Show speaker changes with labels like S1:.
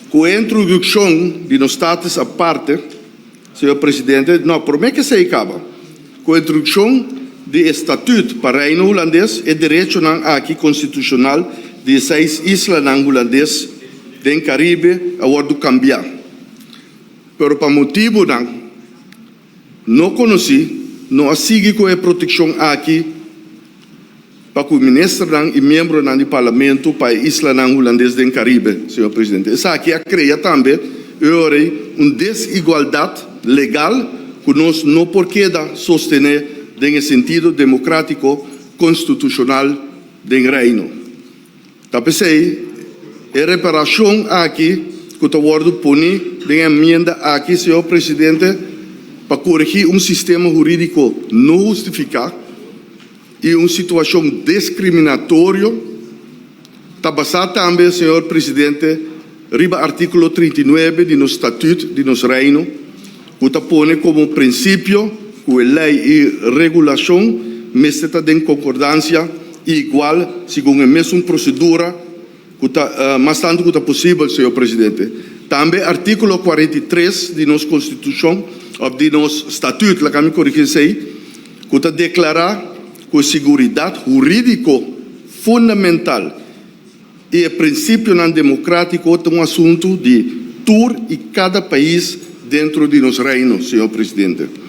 S1: Ku e introdukshon di nos Status Aparte, señor Presidente, no, promé ku esei kaba, ku e introdukshon di e Statüt pa Reino Hulandes, e derechonan aki konstitushonal di e seis islanan hulandes den Karibe a wòrdu kambiá. Pero pa motibunan no konosí, no a sigui ku e protekshon aki pa ku ministernan i miembronan di parlamento pa e islanan hulandes den Karibe, señor Presidente. Esaki a krea tambe e ora ei un desigualdat legal ku nos no por keda sostené den e sentido demokratiko konstitushonal den Reino. Ta p'esei e reparashon aki ku ta wòrdu poni den e amienda aki, señor Presidente, pa koregí un sistema hurídiko no hustifiká i un situashon deskriminatorio, ta basá tambe, señor Presidente, riba artíkulo 39 di nos Statüt di nos Reino, ku ta pone komo prinsipio ku e lei i regulashon mester ta den konkordansia i igual segun e mesun prosedura ku ta mas tantu ku ta posibel, señor Presidente. Tambe artíkulo 43 di nos Konstitushon òf di nos Statüt, laga mi korigí esei, ku ta deklará ku e siguridat hurídiko fundamental i e prinsipionan demokratiko ta un asuntu di tur i kada pais dentro di nos Reino, señor Presidente.